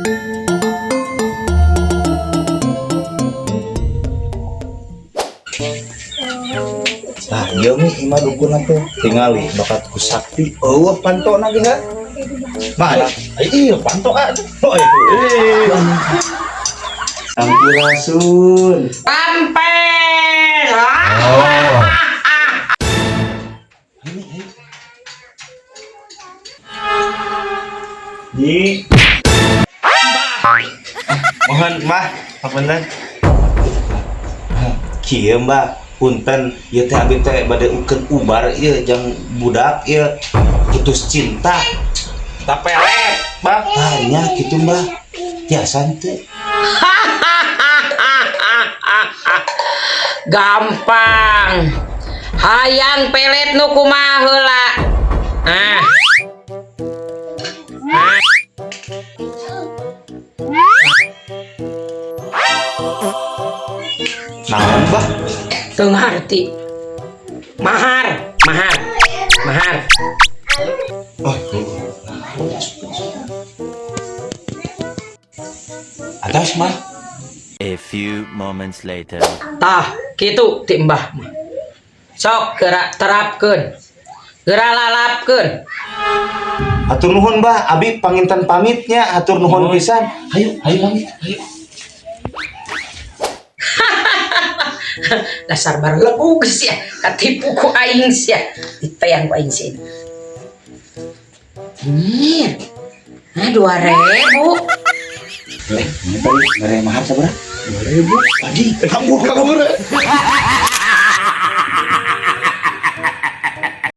Nah, ieu mi imah dukun teh tingali bakat ku sakti eueuh pantona ge ha. Mana? Iya, panto ah. Oh, iya. Sampurasun. Rampes. Oh. Nyi. Mohon, Mbah, hapunten. Kieu, Mbah, punten ieu teh abi teh bade ukeun ubar ieu jang budak ieu putus cinta. Tapelet, Mbah. Tanya gitu, Mbah. Tiasa teu? Gampang. Hayang pelet nu kumaha heula. Ah. Ah. Naon, Mbah? Teu ngarti. Mahar, mahar. Mahar. Oh, atas, Mbah. A few moments later. Tah, kitu ti Mbah mah. Sok gerak terapkeun. Geura lalapkeun. Hatur nuhun, Mbah, abi panginten pamitnya, hatur nuhun pisan. Hayu, hayu pamit, hayu. Dasar barlegug sia, katipu ku aing sia. Diteang ku aing sia. Nyir. Nah, 2000. Eh, ini tadi mere mahar sabaraha? 2000. Tadi, kabur kabur.